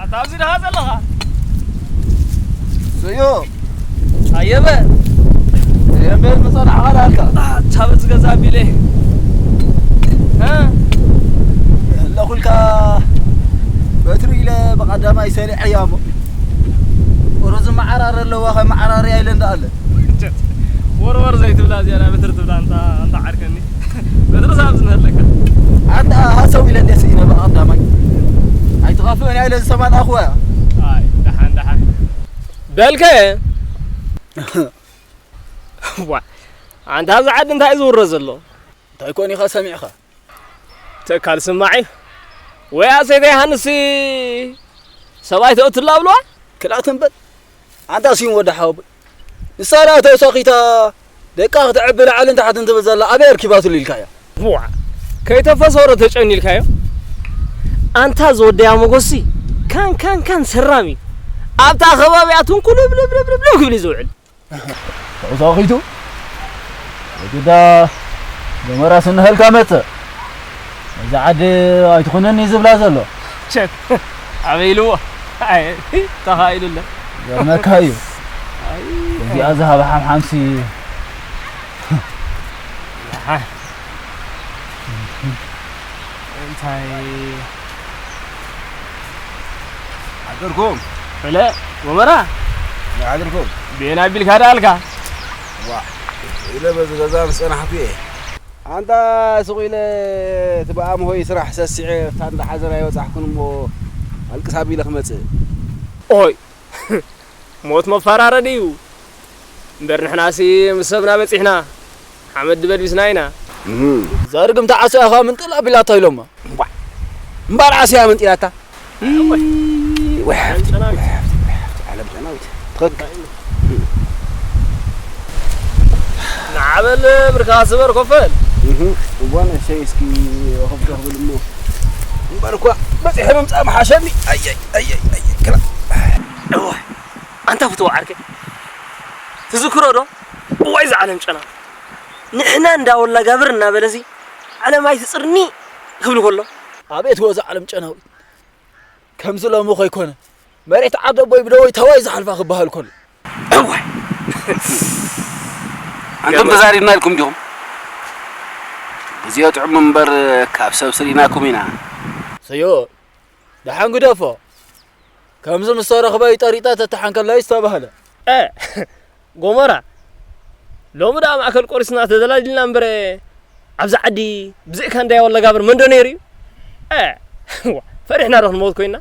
ኣታ ኣብዚ ደኻ ዘለኻ? ስዩ። ኣየበ። የምበር ምጸናዕኻ ዳልካ። ኣታ በዚ ገዛ ኣቢለ። እ? ኣለኹልካ። በትሪ ኢለ ብቐዳማይ ሰሊዐያ እሞ። ቁሩብ ዝመዓራረ ኣለዋ፣ ከመዓራርያ ኢለ እንዳ ኣለ። ወርወር ዘይትብላ እዚኣ ናይ በትሪ ትብላ እንታ፣ እንታ ዓርከኒ። በትሪ ሳብ ዝነለካ። ኣንታ ሃሰው ኢለ እንደ ስኢነ ብቐዳማይ። ኣይትኸፍእን እያ ኢለ ዝሰማዕናኹ እያ። ኣይ፣ ደሓን፣ ደሓን። በልከ? ዋ፣ ኣንታ ኣብዚ ዓዲ እንታይ እዩ ዝውረ ዘሎ? እንታይ ኮን ኢኻ ሰሚዕኻ? ተካል ስማዕ እዩ። ወይ ኣሰይተ ዮሃንስ ሰብኣይ ተእትላ ኣብለዋ? ክልኣትን በል። ኣንታ ስዩም ወዲ ሓወቦይ። ንሳ ደኣ ተውሳኺታ ደቃ ክተዕቢ ላዕልን ታሕትን ትብል ዘላ ኣበይ ኣርኪባትሉ ኢልካያ? ዋ፣ ከይተፈሰሮ ተጨኒልካዮ? ኣንታ ዝወደያ መጎሲ ካን ካን ካን ሰራሚ ኣብታ ከባቢኣ ትንኩልብልብልብልብ ክብል እዩ ዝውዕል። ተውሳኺቱ ወግዳ ገመራ ስንሃልካ መጸ። እዚ ዓዲ ኣይትኹነኒ ዝብላ ዘሎ። ቸት፣ ኣበይ ኢልዎ? ኣይ፣ ተኻኢሉለ። ገርመካ እዩ። ኣይ። እዚኣ ዝሃበ ሓምሓምሲ። ኣሓ። እንታይ? ሓደርኩም። በለ፣ ጎመራ። ሓደርኩም። ቤና ቢልካ ደኣልካ? ዋ፣ ኢለ በዚ ገዛ ምስ ጸናሕኩ እየ። ኣንታ ስቕ ኢለ እቲ ብኣምሆይ ስራሕ ሰሲዐ፣ ኣብታ እንዳ ሓዘር ኣይበጻሕኩን እሞ፣ ኣልቅስ ኣቢለ ክመጽእ። ኦይ፣ ሞት መፈራረዲ እዩ። እምበር ንሕናሲ ምስ ሰብና በጺሕና፣ ሓመድ ድበድቢስና ኢና። እህ። እዛ ርግምቲ ዓሶ ኢኻ ምንጥል ኣቢላቶ ኢሎማ። እምባ-፣ እምበር ዓሶ እያ መንጢላታ። እወ። ወይ ሓፍቲ፣ ጨናዊት። ወይ ሓፍቲ፣ ወይ ሓፍቲ፣ ዓለም ጨናዊት። ትኽክል። ንዓበል ብርካ ስበር ኮፈል። እህ። እዋን እሰይ እስኪ ወኸፍ ዶ ክብል እሞ። እምበር እኳ በጺሐ ምምጻእ ምሓሸኒ። ኣየይ፣ ኣየይ፣ ኣየይ፣ ክላ። እወ። ኣንታ ፍትዋ ዓርከይ፣ ትዝክሮ ዶ? እዋይ፣ እዛ ዓለም ጨና። ንሕና እንዳ ወላ ጋብር እናበለሲ ዓለም ኣይትጽርኒ ክብል ከሎ። ኣቤት ወዛ ዓለም ጨናዊት። ከምዚ ሎሚ ከይኮነ፣ መሬት ዓደቦይ ብደወይ ተዋይ ዝሓልፋ ክበሃል ከሎ። እዋይ። ኣንቱም ተዛሪብና ኢልኩም ዲኹም? ግዜ ጥዑም እምበር ካብ ሰብ ስርኢናኩም ኢና። ሰዮ፣ ደሓን ግደፎ። ከምዚ ምስ ተረኽበ ይጠሪጠ ተተሓንከለይ ዝተባህለ። እ፣ ጎመራ፣ ሎሚ ደኣ ማእከል ቆሪስና ተደላዲልና እምበር፣ ኣብዚ ዓዲ ብዘይካ እንዳያ ወለጋብር መን ዶ ነይሩ እዩ? እ፣ ዋ፣ ፈሪሕና ዶ ክንመውት ኮይንና?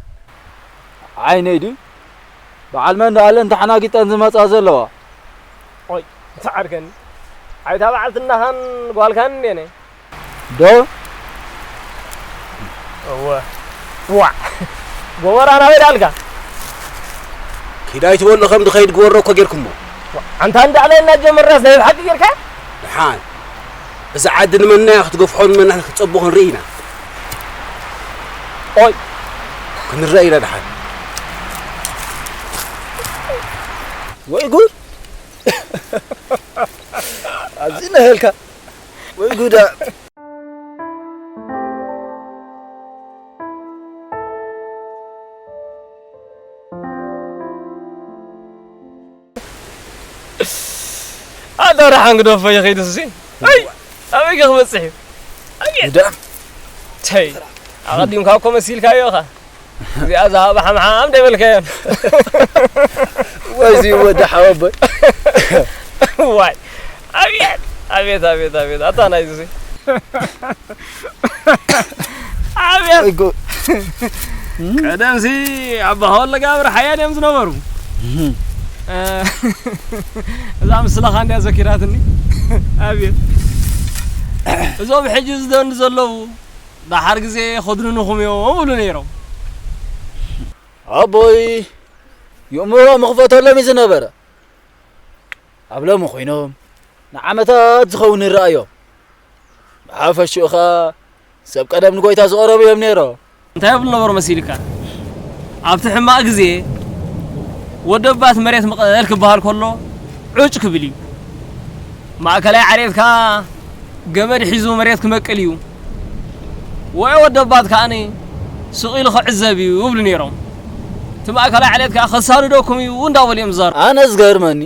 ዓይነይ ድዩ? በዓል መን ደኣለን ተሓናጊጠን ዝመጻ ዘለዋ? ኦይ፣ ተዓርከኒ። ኣይታ በዓልትናኻን ጓልካን እንዴ ነይ? ዶ? እወ። ዋ። ጎመራ ናበይ ዳልካ? ኪዳይ ትበሎ ከም ድኸይድ ግበሮ እኮ ጌርኩሞ። ኣንታ እንዳዕለ እናጀመርናስ ናይ ብሓቂ ጌርካ? ደሓን። እዛ ዓዲ ንመናያ ክትገፍሖ ንመና ክትጸብቑ ንርኢ ኢና። ኦይ። ክንረአ ኢና ደሓን። ወይ ጉድ! ኣብዚ ነህልካ። ወይ ጉዳ! ኣታ ደሓን ግደፎ ይኸይድስ እዚ። ኣይ፣ ኣበይ ከ ክበጽሕ እዩ? ኣየ። ጉዳ! ተይ፣ ኣቐዲምካ እኮ መሲልካዮ ኢኻ። እዚኣ ዝሃባ ሓምሓም ደይበልካዮን። ወይ እዚ ወዲ ሓወቦይ። ዋይ፣ ኣቤት፣ ኣቤት፣ ኣቤት፣ ኣቤት፣ ኣታ ናይዚ። ኣቤት። እጎ። ቀደምሲ ኣባኻ ወለጋብር ሓያል እዮም ዝነበሩ። እዛ ምስላኻ እንድያ ዘኪራትኒ። ኣቤት። እዞም ሕጂ ዝደንዱ ዘለዉ፣ ደሓር ግዜ ኸድንንኹም እዮም እብሉ ነይሮም። ኣቦይ፣ የእምሮ ምኽፈተሎም እዩ ዝነበረ። ኣብ ሎሚ ኮይኖም ንዓመታት ዝኸውን ይረኣዮም። ብሓፈሽኡ ኸኣ ሰብ ቀደም ንጎይታ ዝቐረቡ እዮም ነይሮም። እንታይ ይብሉ ነበሩ መሲልካ? ኣብቲ ሕማቕ ግዜ ወደባት መሬት ምቐል ክበሃል ከሎ ዑጭ ክብል እዩ። ማእከላይ ዓሌት ከኣ ገመድ ሒዙ መሬት ክመቅል እዩ። ወይ ወደባት ከኣኒ ስቕ ኢሉ ክዕዘብ እዩ ይብሉ ነይሮም። እቲ ማእከላይ ዓሌት ከኣ ከሳድደኩም እዩ እንዳበሉ እዮም ዝዛረቡ። ኣነ ዝገርመኒ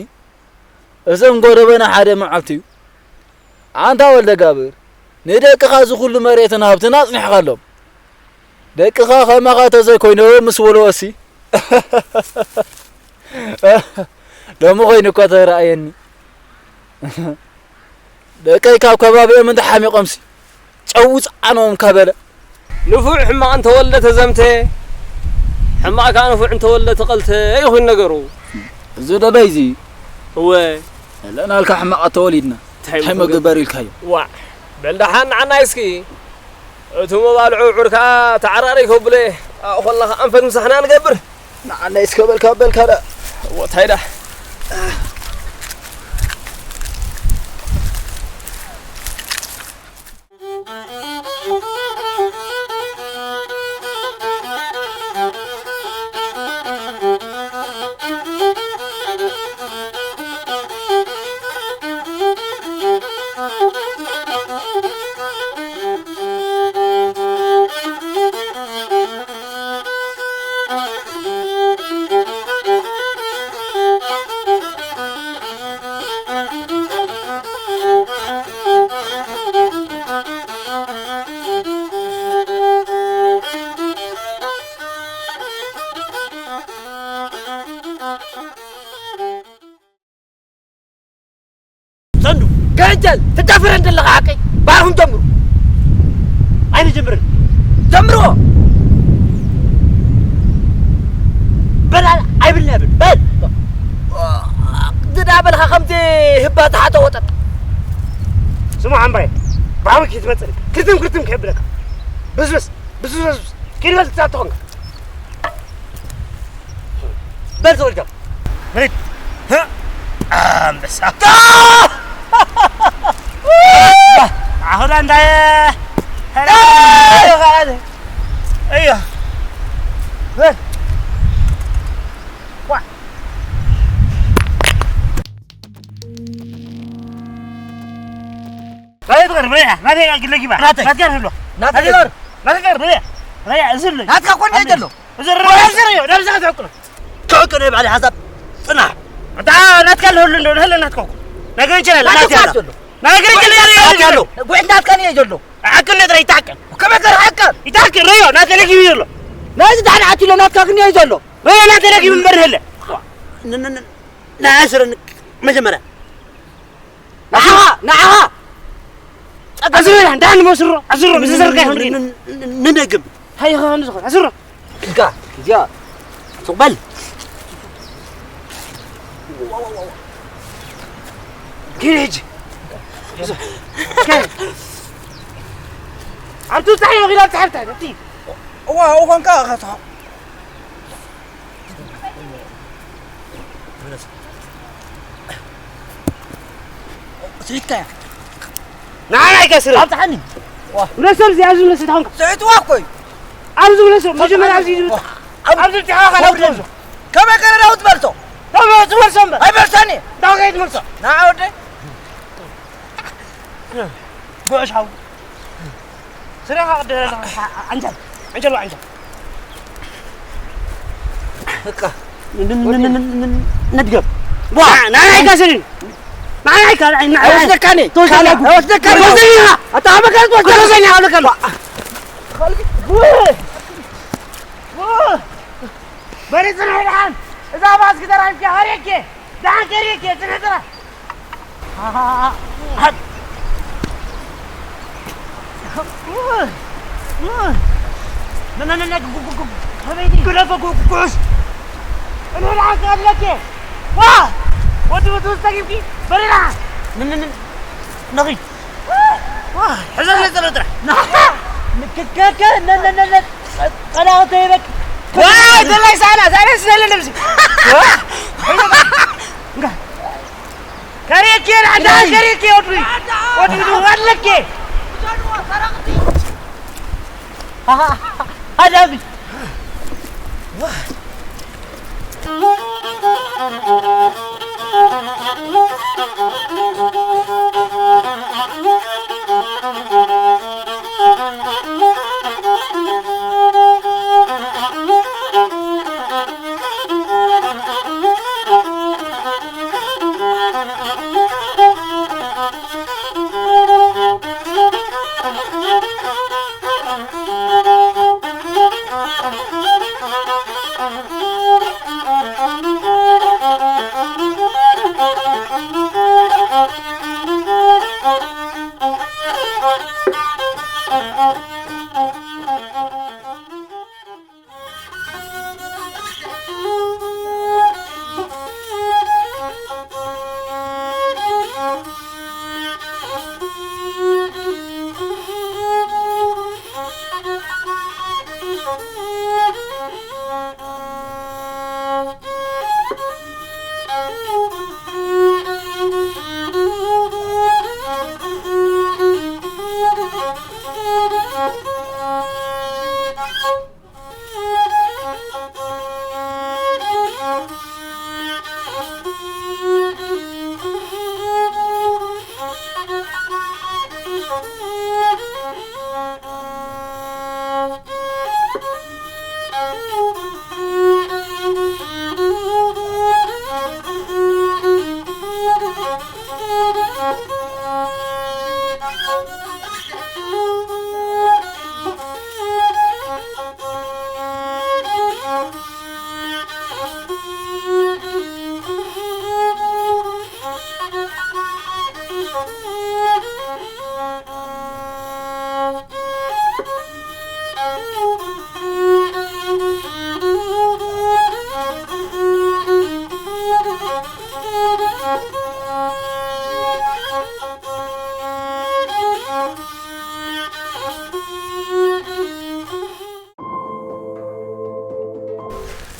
እዞም ጎረቤና ሓደ መዓልቲ እዩ። ኣንታ ወልደጋብር፣ ንደቅኻ እዚ ኩሉ መሬትን ሃብትን ኣጽኒሕካሎም። ደቅኻ ከማኻ ተዘይኮይኖም ምስ በልዎሲ፣ ሎሚ ኮይኑ እኮ ተራእየኒ። ደቀይ ካብ ከባቢኦም እንተሓሚቖምሲ፣ ጨው ጸዓኖም ከበለ። ንፉዕ ሕማቕ እንተወልደ ተዘምተ፣ ሕማቕ ከኣ ንፉዕ እንተወልደ ተቐልተ እዩ ኮይኑ ነገሩ። እዚ ደበይ እዚ። እወ። ለናልካ ሕማቕ ተወሊድና። እንታይ እንታይ ምግበር? ምግበር ኢልካዮ? ዋዕ። በል ደሓን ንዓናይ እስኪ። እቲ መባልዑ ዑር ከኣ ተዓራሪ ከብለ። ኣብኡ ከለኻ ኣንፈት ምሳሕና ንገብር። ንዓናይ እስከ በልካ በልካ ዳ። እወ፣ እንታይ ዳ? ሰንዱ፣ ገንጀል ትደፍረን ዘለኻ ሓቀይ? ባርኹም ጀምሩ። ኣይንጀምርን። ጀምርዎ። በል፣ ኣል-፣ ኣይብልና ይብል። በል። ዝዳ በልኻ ከምዚ ህባ ተሓተ ወጠጥ። ስሙ ሓምባይ፣ ብሓዊ ክትመጽእ ክርትም ክርትም ከየብለካ። ብስብስ፣ ብስብስ፣ ብስብስ። ኪድ በል ክሳብ ትኾንካ። በል ተወልደ። ሂድ። ህ! ኣንበሳ። ኣሁን እንዳየ። እዮ። በል። ዋ። ናተይ ትቐርብ፣ ርያ፣ ናተይ ግለ ጊባ። ናተይ። ናትካ ንህሎ። ናተይ ናተይ ትቐርብ። ናተይ ትቐርብ፣ ርያ። ርያ፣ እዚ ኣሎ። ናትካ ኮን ኣሜን። ዘሎ። እዚ ርያ፣ እዚ ርያ፣ ናብዛ ክትሕቅሎ። ክሕቅሎ ይባዕል ሓሳብ ጽናሕ። ኣታ ናትካ ልህሉ እንዶ፣ ንህለ ናትካ እኮ። ነገ እንችላለን፣ ናትካ ናትካ ኣሎ። ዘሎ። ናትካ ኣሎ። ጉዕሽ ናትካ ንየ ዘሎ። ሓቅን ነጥረ ይታሓቀን። ከመይ ገር ሓቀን? ይታሓቀን፣ ርዮ፣ ናተይ ለጊቡ ዘሎ። ናይዚ ዳሕና ዓትሎ ናትካ ግን እየ ዘሎ። ርዮ፣ ናተይ ለጊቡ እምበር ንህለ። ን-፣ ን-፣ ን-፣ ንዓስረን መጀመርያ። ንዓኻ፣ ንዓኻ። ኣዝሮ፣ እንዳን መስሮ፣ ኣዝሮ፣ ምስ ዘርጋ ይኹን ን-፣ ን-፣ ን-፣ ንደግም። ሃይ፣ ይኹን፣ ይኹን፣ ኣዝሮ። እንካ፣ እዚኣ፣ ሱቕ በል። ኪድ ሕጂ። ኣንቱ እንታይ ነው ኺዳ ትሓብታ፣ እቲ? እዋ፣ እዋ፣ እንካ፣ ኸታ። ስሒትካያ። ንዓና ኣይከስርን። ኣብጽሓኒ። ዋ። ምለሰሉ እዚ ኣብዚ ምለስ ተኾንካ። ስሒትዋ እኮ እዩ። ኣብዚ ምለሰሉ፣ መጀመርያ ኣብዚ ዝብል። ዋ። ኣብ-፣ ኣብዚ ብትሕኻ ካልኣዊ ትመልሶ። ከመይ ገይረ ዳዊት መልሶ? ዳዊት መልሶ እምበር። ኣይመልሳኒ። ዳዊት ኣይትመልሶ። ንዓ ወደይ። ጉዕሽ ሓው። ስራኻ ቅድም ኢልካ ዓንጃል፣ ዓንጃል፣ ዓንጃል። በቃ። ምን፣ ምን፣ ምን፣ ምን፣ ምን ነድገም? ዋ! ና-፣ ና-፣ ና-፣ ኣይካስርን። ና-፣ ና-፣ ና-፣ ና-፣ ና-፣ ወስደካኒ። ተወስደኒ። ወስደካኒ። ወስደኒ። ኣታ ኣበጋዝ ወስደካኒ። ወስደኒ፣ ኣበጋዝ። ዋ! ዋ! በሬ ጽናሕ ደሓን። እዛ ባስኪ ተራፊያ ሃሬኬ። ደሓን ከሪኬ ጽናሕ ጥራ። ከሪኬ ላዕዳ ከሪኬ ወዱ ወዱ ወድለኬ። ኣዳቢ።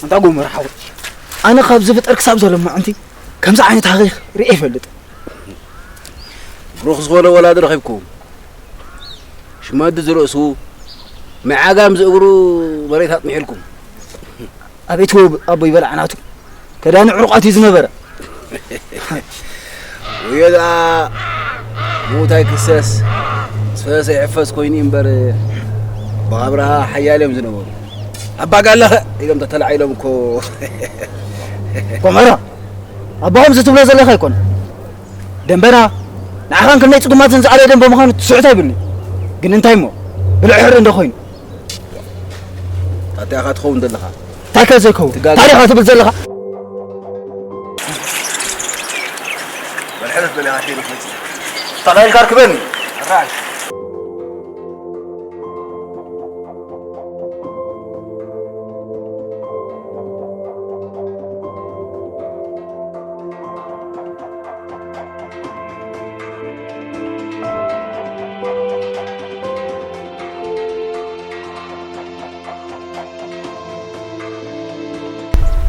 ኣንታ ጎመር ሓወይ፣ ኣነ ካብ ዝፍጠር ክሳብ ዘሎ መዓንቲ ከምዚ ዓይነት ሃገይ ርእየ ይፈልጥ። ብሩኽ ዝኾነ ወላዲ ረኺብኩም፣ ሽመዲ ዝርእሱ፣ መዓጋም ዝእግሩ መሬት ኣጥሚሕልኩም። ኣቤት ወብ ኣቦይ በላዕ ናቱ። ከዳኒ ዕሩቓት እዩ ዝነበረ። ወዮ ደኣ ምዉት ኣይክሰስ፣ ዝፈሰሰ ይሕፈስ ኮይኑ እዩ እምበር፣ ብኣብርሃ ሓያል እዮም ዝነበሩ። ኣባ ጋላኸ ኢሎም ተተላዒሎም እኮ። ጎመራ፣ ኣባኹም እዚ ትብሎ ዘለኻ ኣይኮነን። ደንበና፣ ንዓኻን ክንደይ ጽጉማትን ዝኣለየ ደንበ ምዃኑ ትስሕት ኣይብልኒ። ግን እንታይ እሞ፣ ብልዕ ሕሪ እንዶ ኮይኑ። እንታይ ኢኻ ትኸውን ዘለኻ? እንታይ ከ ዘይከውን? ትጋገ። ታሪኻ ትብል ዘለኻ? በል ሕለፍ በል ኢኻ ሸሪፍ መጺእ። ጠቕሊልካ ኣርክበኒ። ሕራይ።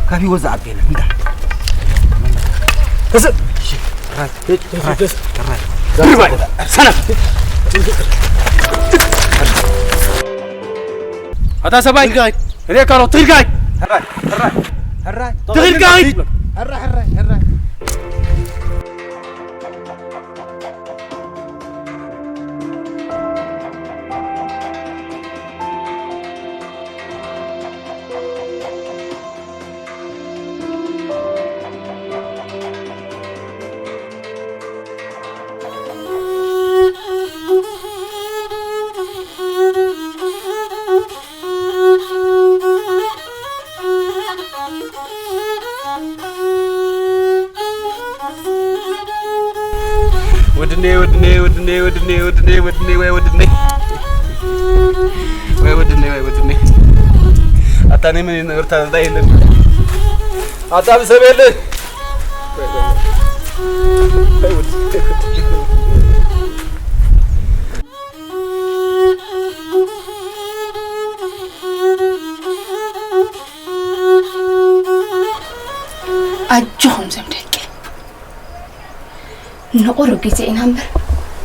ካብ ህይወት ዝዓቢ የለን። እንካ። ህዝብ! ራይ፣ ራይ፣ ራይ። ትርጋይ! ሰነፍ! ኣታ ሰብኣይ! ትርጋይ! ሬካሎ፣ ትርጋይ! ራይ፣ ራይ፣ ራይ። ትርጋይ! ራይ፣ ራይ፣ ራይ። ወድነይ፣ ወድነይ፣ ወድነይ፣ ወድነይ፣ ወድነይ፣ ወድነይ፣ ወይ ወድነይ። ወይ ወድነይ፣ ወይ ወድነይ። ኣታ ናይ መን እዩ ነበርታ? እንታይ የለን። ኣታ ብሰብ የለን። ኣጆኹም ዘም ደቂ፣ ንቑሩብ ግዜ ኢና እምበር፣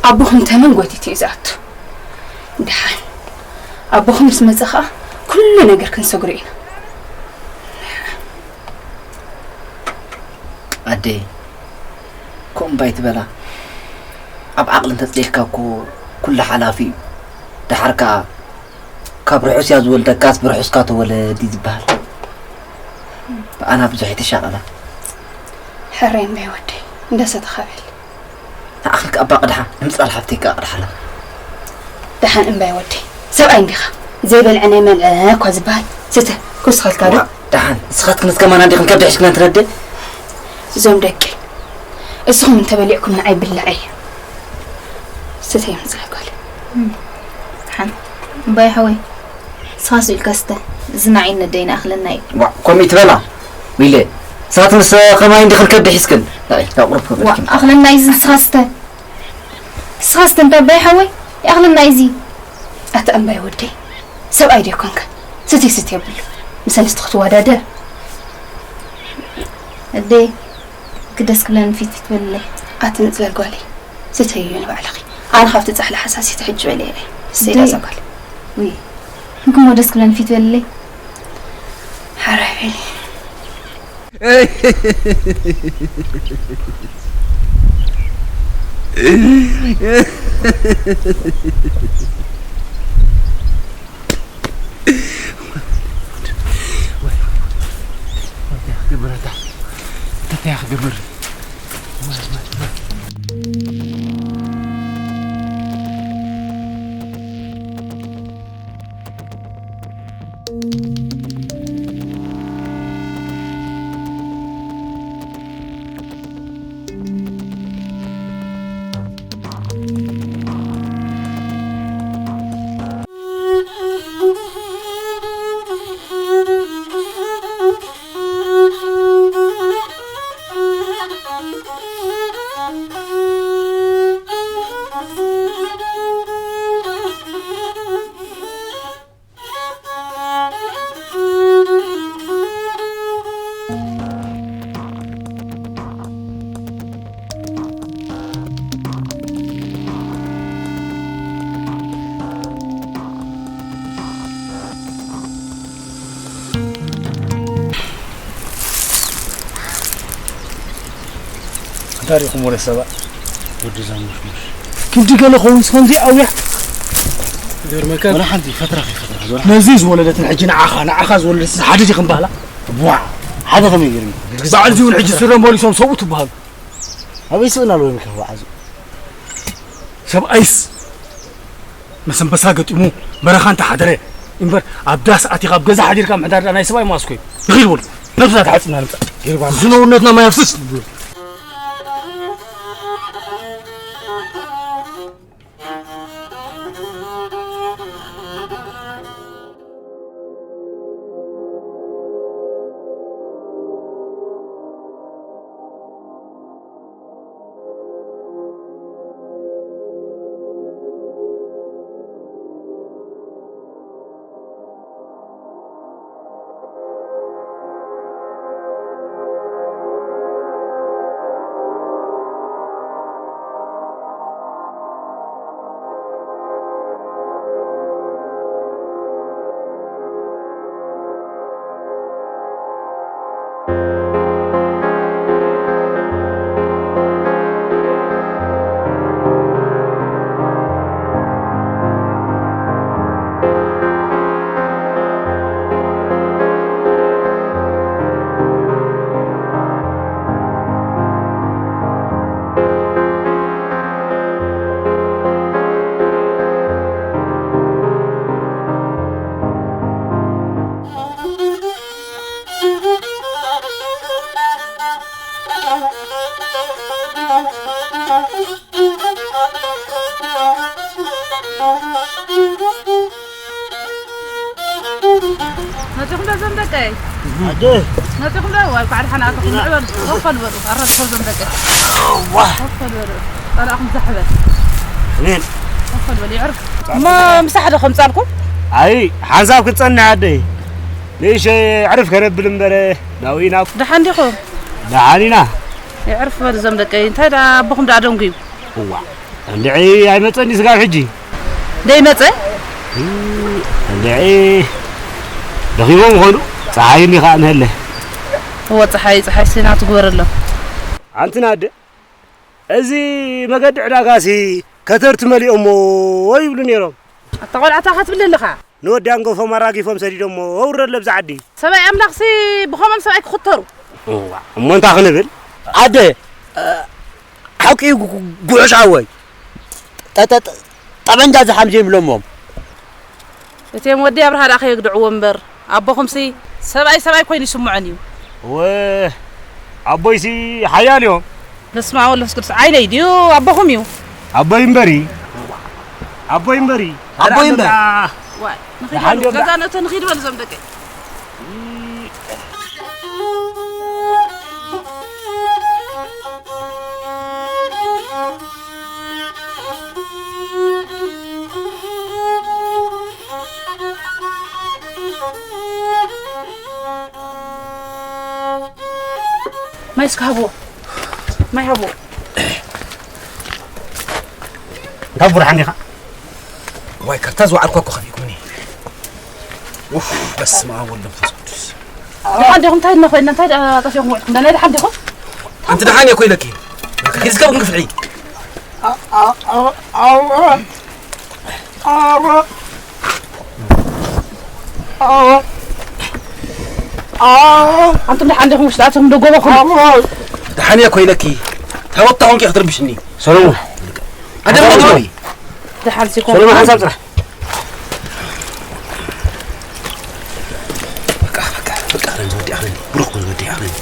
ኣቦኹም ተመን ጎቲቱ እዩ ዝኣቱ። ደሓን ኣቦኹም ምስ መጸ ኸኣ፣ ኩሉ ነገር ክንሰግሮ ኢና። ኣደይ፣ ከምኡ እምባ ኣይትበላ። ኣብ ዓቕሊ እንተጽሊእካ እኮ ኩሉ ሓላፊ እዩ። ደሓር ከኣ ካብ ርሑስ እያ ዝወልደካስ ብርሑስካ ተወለድ እዩ ዝበሃል። ብኣና ብዙሕ ኣይትሻቐላ። ሕራይ እምበይ ወደይ፣ እንዳሰተኻ በል። ንዓኺ ከኣ እባ ቅድሓ፣ ንምጻል ሓፍተይ ከኣ ቅድሓላ። ደሓን እምባይ ወደይ፣ ሰብኣይ እንዲኻ፣ ዘይበልዐ ናይ መልዐ እኳ ዝበሃል። ስተ፣ ክውስኸልካ ዶ? ዋእ፣ ደሓን፣ ንስኻትክንስ ከማና እንዲኽን ከብዲ ሒዝክነን ትነደ? እዞም ደቂ፣ እስኹም እንተበሊዕኩም ንዓይ ብላዕ እየ። ስተ የምጽእ ጓል። ደሓን፣ እምባይ ሓወይ፣ ንስኻስ ኢልካ ስተ፣ እዚ ንዓይ ነደይ ንኣኽለና እዩ። ዋእ፣ ከምኡ ትበላ? ሚለ፣ ንስኻትክንስ ከማይ እንዲኽን ከብዲ ሒዝክን? ንዓይ፣ ናብ ቁሩብ ከብዲ ዋእ፣ ሒዝክን። ኣኽለና እዩ እዚ ንስኻ ስተ። ንስኻስ ተንታ ኣባይ ሓወይ ይኣኽለና እዩ እዚ። ኣታ እምባይ ወደይ፣ ሰብኣይ ዶ ይኮንካ? ስትይ ስትይ የብሉ። ምስ ኣንስቲ ክትወዳደር። ኣደይ፣ ክደስ ክብለኒ ፊት ፊት በልለይ። ኣቲ ንጽለል ጓለይ፣ ስተይዮ ንባዕልኺ። ኣነ ካብቲ ጻሕሊ ሓሳሲተ ሕጂ በለ እየ። ሰይዳ ኣደይ። እዛ ጓል። ውይ፣ ንኩሞ ደስ ክብለኒ ፊት በልለይ። ሓራይ በሊ። እንታይ ሪኢኹም ወረ ሰባ? ወዲ ዛሙሽሙሽ። ክንዲ ገለ ኸውን ስኸምዚ ኣውያ። ገርመካ። ወላ ሓንቲ ፈትራ ከይፈትራ፣ ወላ ነዚ ዝወለደትን ሕጂ ንዓኻ፣ ንዓኻ ዝወለደትን ሓደ ዲኽን ባህላ? ቡዓ፣ ሓደ ከመይ ገይሩ? በዓል እዚ እውን ሕጂ ስረ መሊሶም ሰብኡ ትበሃሉ። ኣበይ ስእና ኣለዎ ይምከ ወዓዙ? ሰብኣይስ ምስ ኣንበሳ ገጢሙ በረኻ እንተሓደረ እምበር፣ ኣብ ዳስ ኣቲኻ ኣብ ገዛ ሓዲርካ ምሕዳር ደኣ ናይ ሰብኣይ ማስኮ እዩ። ንኺድ በሉ፣ ነብስና ተሓጽብና ንምጻእ። ዝነውነትና ማይ ኣፍስስ። መጺኹም ዶ እዞም ደቀይ? ኣደ። መጺኹም ዶ? ዋይ፣ ኳዕ ደሓን ኣተኹም። ንዕበሉ። ኮፍ በሉ። ኣረድፎ እዞም ደቀይ። ዋ። ኮፍ በሉ። ጸላእኹም ዛሕበል። ኣሜን። ኮፍ በሉ። ይዕርፍ። እሞ ምሳሕ ዶ ከምጻልኩም? ኣይ፣ ሓንሳብ ክትጸንሕ ኣደይ። ንእሸ ዕርፍ ከነብል እምበር ናብኡ ኢና። ደሓን ዲኹም? ደሓን ኢና። ይዕርፍ በሉ እዞም ደቀይ። እንታይ ደኣ ኣቦኹም ደኣ ደንጉዩ? እዋ፣ እንድዒ ኣይመጸን ድዩ ስጋብ ሕጂ? ደይመጸ? እንድዒ ደኺሞም ይኾኑ። ጸሓይ እኒኻ እንሀለ። እወ፣ ጸሓይ፣ ጸሓይ ሲና ትግበረሎም። ኣንቲ ናደ፣ እዚ መገዲ ዕዳጋሲ ከተርቲ መሊኦሞ ይብሉ ነይሮም። ኣታ ቆልዓ፣ እንታይ ክትብል ኣለኻ? ንወዲ ኣንገፎም ኣራጊፎም ሰዲዶሞ፣ ውረድ ለብዛ ዓዲ። ሰብኣይ ኣምላኽሲ ብኸምኦም ሰብኣይ ክኽተሩ። እዋ፣ እሞ እንታይ ክንብል? ኣደ፣ እ፣ ሓቂ እዩ ጉ-፣ ጉ-፣ ጉዕሽ ሓወይ። ጠ-፣ ጠ-፣ ጠ-፣ ጠበንጃ ዝሓም ዘይብሎሞም። እቲኦም ወዲ ኣብርሃ ደኣ ከየግድዕዎ እምበር፣ ኣቦኹምሲ ሰብኣይ ሰብኣይ ኮይኑ ይስምዖን እዩ። እወ፣ ኣቦይሲ ሓያል እዮም። በስመ ኣብ ወወልድ ወመንፈስ ቅዱስ። ዓይነይ ድዩ ኣቦኹም እዩ? ኣቦይ እምበሪ። ኣቦይ እምበሪ። ኣቦይ እምበሪ። ደኣ ዋይ፣ ንኺድ ደሓን በሉ። ድዮም ገዛ ደኣ? ነቶ ንኺድ በሉ እዞም ደቀይ። ማይ እስከ ሃብዎ። ማይ ሃብዎ። እንታይ ቡርሓን ኢኻ? ዋይ፣ ካርታ ዝወዓልኳ እኮ ከፊእኩምኒ። ኡፍ፣ በስመ ኣብ ወወልድ ወመንፈስ ቅዱስ። ደሓን ዲኹም? እንታይ ኢልና ኮይንና? እንታይ ደኣ ጠፊእኩም ውዒልኩም? ደሓን፣ ደሓን ዲኹም? ኣንቲ ደሓን እየ እኮ ኢለኪ። ሒዝከ ብክፍሒ። ኣ-፣ ኣ-፣ ኣ-፣ ኣወ። ኣወ። ኣወ። ኣወ። ኣንቱም ደሓን ዲኹም? ውሽጢ ኣቲኹም ዶ ጎበኹም? ኣወ። ደሓን እየ እኮ ኢለኪ። ታቦት ታኾንኪ ክትርብሽኒ። ሰሎሞን። ኣደም ሓንሳብ ደዊ። ደሓን ሲኮን። ሰሎሞን፣ ሓንሳብ ጥራሕ። በቃ፣ በቃ፣ በቃ፣ ረንዚ ወዲ ኣኽለኒ። ብሩኽ ኩን ወዲ ኣኽለኒ።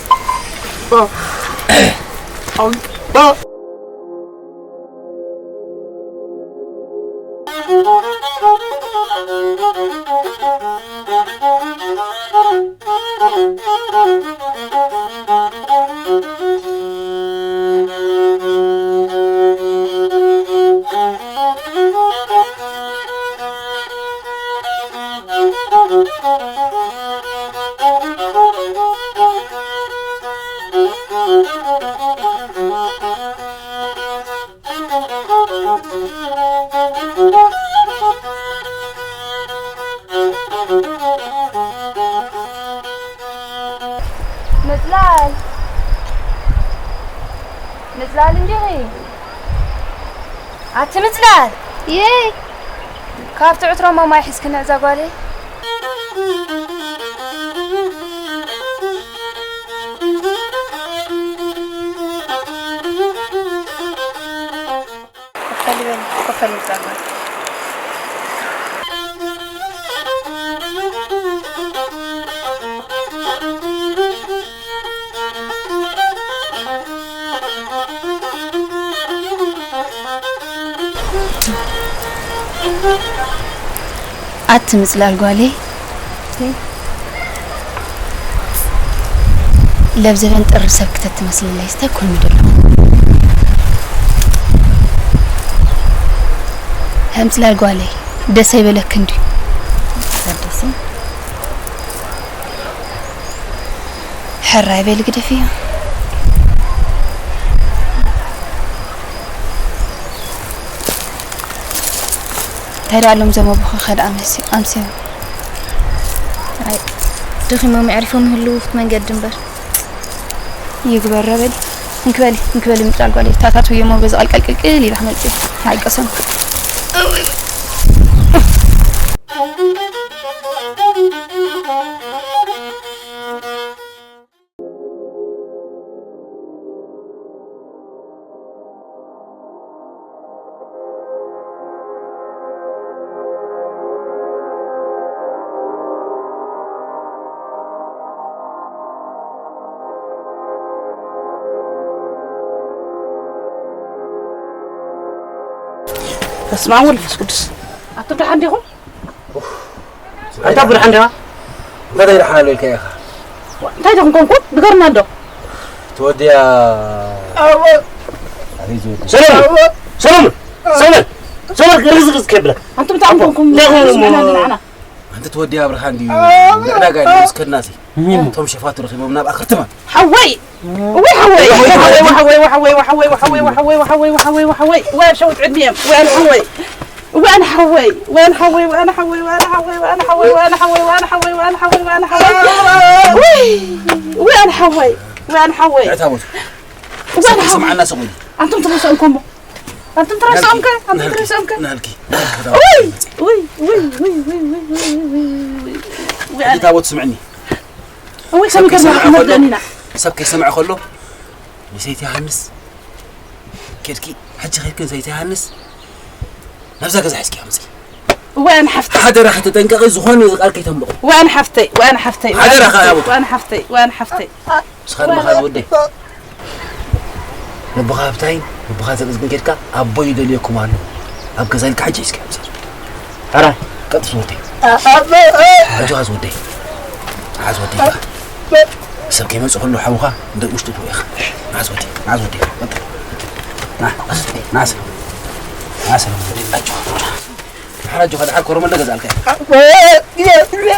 ምጽላል፣ ምጽላል እንዲኺ? ኣቲ ምጽላል! የይ! ካብቲ ዕትሮማ ማይ ሒዝክኒ እዛ ጓለይ። ኮፍ በሊ በሊ፣ ኮፍ በሊ ጻማ። ኣቲ ምጽላል ጓለይ፣ ለብዘበን ጥሪ ሰብ ክተትመስልለይ ስታይ ኮን ምደሎ። ህምጽላል ጓለይ፣ ደስ ኣይበለክን ድዩ? ኣደስም። ሕራይ በሊ ግደፍዮ። እንታይ ደኣ ኣሎም ዘመ ኣቦኺ ከ ደኣ ኣምሲ-፣ ኣምስዮም? ኣይ፣ ደኺሞም የዕሪፎም ይህልዉ ኣብቲ መንገዲ እምበር። ይግበረ በሊ። እንክበሊ፣ እንክበሊ ምጻል ጓለይ። ታታትውዮ እሞ በዚ ቀልቀል ቅልቅል ኢላ ክመጽእ። ኣይቀሰም። በስመ አብ ወወልድ ወመንፈስ ቅዱስ። ኣቱም ደሓን ዲኹም? ኣንታ ብደሓን ዲኻ? እንታይ ደሓን ኣሎ ኢልካ ኢኻ? እንታይ ደኹም ኮንኩ? ንገርና እንዶ። ትወድያ። ኣቦ። ኣበይ ዝወድያ? ሰለሙን! ሰለሙን! ሰለሙን! ሰለሙን! ርግዝግዝ ከብለካ። ኣንቱም እንታይ ኮንኩም? እንታይ ኮንኩም? ንስማዕና ንዓና። ኣንተ ትወድያ ኣብርሃ እንድዩ። ኣቦ። ንዕዳጋ ኢሉ ዝከድና ሲ። እም። እቶም ሸፋቱ ረኺቦም ናብ ኣክርትማ። ሓወይ! ወይ ሓወይ! ወይ ሓወይ! ወይ ሓወይ! ወይ ሓወይ! ወይ ሓወይ! ወይ ሓወይ! ወይ ሓወይ! ወይ ሓወይ! ወይ ሓወይ! ወይ ኣብ ሸውጥ ዕድሚኦም! ወይ ኣነ ሓወይ! ወይ ኣነ ሓወይ! ወይ ኣነ ሓወይ! ወይ ኣነ ሓወይ! ወይ ኣነ ሓወይ! ወይ ኣነ ሓወይ! ወይ ኣነ ሓወይ! ወይ ኣነ ሓወይ! ወይ ኣነ ሓወይ! ወይ ኣነ ሓወይ! ወይ ኣነ ሓወይ! ወይ ኣነ ሓወይ! ልዕታ ቦት። ወይ ኣነ ሓወይ! ስምዓና ሰቕ ኢሉ። ኣንቱም ትረስኦም ኮሞ። ኣንቱም ትረስኦም ከ? ኣንቱም ንሃልኪ፣ ትረስኦም ከ? ንሃልኪ። ወይ! ወይ! ወይ! ወይ! ወይ! ወይ ኣነ ልዕታ ቦት ስምዕኒ። እወይ፣ ሰብ ከመይ ገርና ከይሰምዐ ከሎ፣ ክንርድእን ኢና? ሰብ ከይሰምዐ ከሎ፣ ንሰይቲ ዮሃንስ ኬድኪ፣ ሕጂ ኬድኪ ንሰይቲ ዮሃንስ ናብዛ ገዛ ሒዝኪ ኣምፅኢ። እወይ፣ ኣነ ሓፍተይ። ሓደራኺ ተጠንቀቒ፣ ዝኾነ ቃል ከይተምልቑ። እወይ፣ ኣነ ሓፍተይ፣ እወይ፣ ኣነ ሓፍተይ፣ እወይ፣ ሓደራኺ ኣነ ሓፍተይ፣ ኣቦ። እወይ፣ ኣነ ሓፍተይ፣ እወይ፣ ኣነ ሓፍተይ። ንስኻ ድማ እወይ፣ ኣነ ወደይ። ነቦኻ ሃብታይ፣ ነቦኻ ዘርዝግን ኬድካ፣ ኣቦይ ይደልየኩም ኣሎ። ኣብ ገዛ ኢልካ ሕጂ ሒዝኪ ኣምፅኢ። ሕራይ። ቀጥስ ወደይ። ኣቦ። ኣጆኻ ዝወደይ። ንዓ ዝወደይ ኢኻ። ሰብ ከይመጽእ ከሎ ሓውኻ እንደ ውሽጡ ትብኡ ኢኻ። ንዓ ዝወደይ፣ ንዓ ዝወደይ። ና፣ ና፣ ና፣ ሰለሙን ወደይ። ኣጆኻ። ድሓር ኣጆኻ፣ ድሓር ኮረመለ ገዛእልካ እየ።